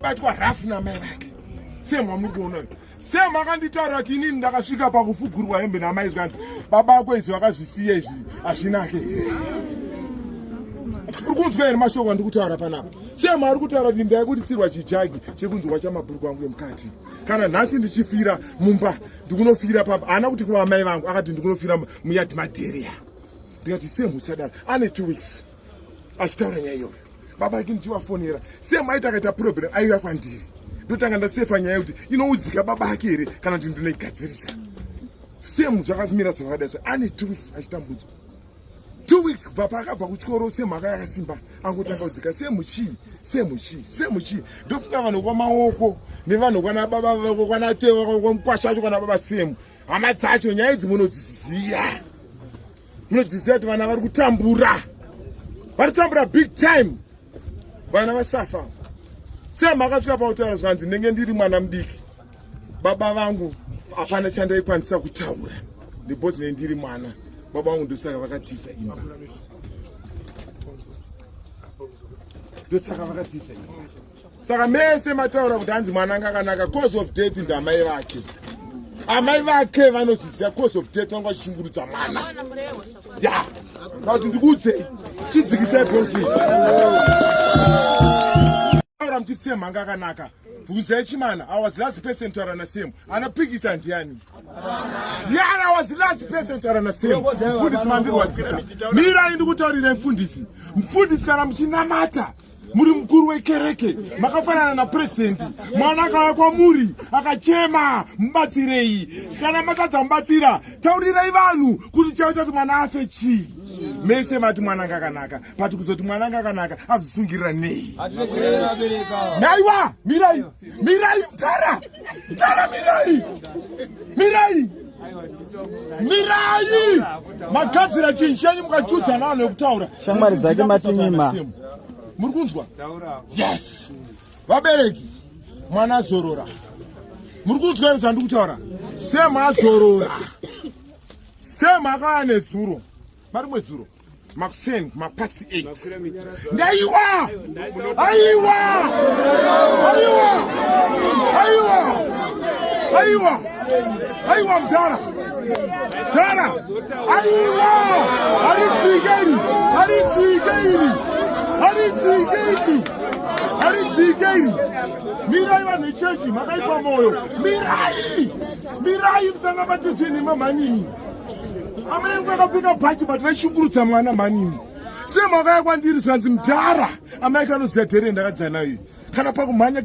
Batwa rafu namai vake. Same wamuri kuona uyu. Same akanditaura kuti inini ndakasvika pakufugurwa hembe namai zvikanzi baba ako izvi vakazvisiya izvi hazvinake here. Uri kunzwa here mashoko andiri kutaura panapa? Same ari kutaura kuti ndaibuditsirwa chijagi chekunzwa chamabhurukwa angu emukati. Kana nhasi ndichifira mumba ndikunofira papa. Haana kuti kuva mai vangu akati ndikunofira muyadhi madheria. Ndikati same usadaro. Ane 2 weeks achitaura nyaya iyoyo. Baba ake ndichivafonera same aiti akaita problem aiuya kwandiri ndotanga ndasefa nyaya yekuti inoudzika baba ake here kana kuti ndinoigadzirisa. Same zvakamira zvakadai so ane 2 weeks achitambudzwa. 2 weeks kubva paakabva kuchikoro semhaka yakasimba angotanga kudzika same chii same chii same chii ndofunga vanhu kwamaoko nevanhu kwana baba kwana tewa kwamukwasha acho kwana baba same hama dzacho nyaya idzi munodziziya munodziziva kuti vana vari kutambura vari kutambura big time vana vasafa semakasvika pakutaura zvikanzi ndenge ndiri mwana mudiki baba vangu hapana chandaikwanisa kutaura because ne ndiri mwana baba vangu ndosaka vakatiza imba ndosaka vakatiza imba Saka mese mataura kuti hanzi mwana anga akanaka cause of death ndamai vake. Amai vake vanoziziva cause of death vanga vachishungurudza mwana. Ya. Kuti ndikuudzei. Chidzikisai bosi. Taura muchiti Sam anga akanaka. Bvunzai Chimana. I was last person taura na Sam. Anopikisa ndiani? Ndiani I was last person taura na Sam. Mfundisi mandirwadzisa. Mirai ndikutaurire mfundisi. Mfundisi kana muchinamata muri mukuru wekereke makafanana napurezidendi mwana akauya kwamuri akachema mubatsirei kana matadza mubatsira taurirai vanhu kuti chaita kuti mwana afe chii mese mati mwana anga akanaka but kuzoti mwana anga akanaka azvisungirira nei naiwa mirai mirai mtara mtara mirai mirai mirai magadzira chinhu chenyu mukachudza navanhu vekutaura shamwari dzake matinyima muri kunzwa yes vabereki mwana azorora muri kunzwa here zvandiri kutaura semazorora semhaka nezuro marimwe zuro makuseni mapast 8 ndaiwa aiwa aiwa aiwa aiwa aiwa mdara mdara aiwa haridzike iri haridzike iri haridzike iri haridzike iri mirai vanhu vechechi makaipa moyo mirai mirai musanabate zvinhu imamhanini Amai vakapfeka bhachi but vaishungurudza mwana mhanini. Semhaka yakwandiri zvanzi mdhara amai kanoziva dhere ndakadzana iyi. Kana pakumhanya.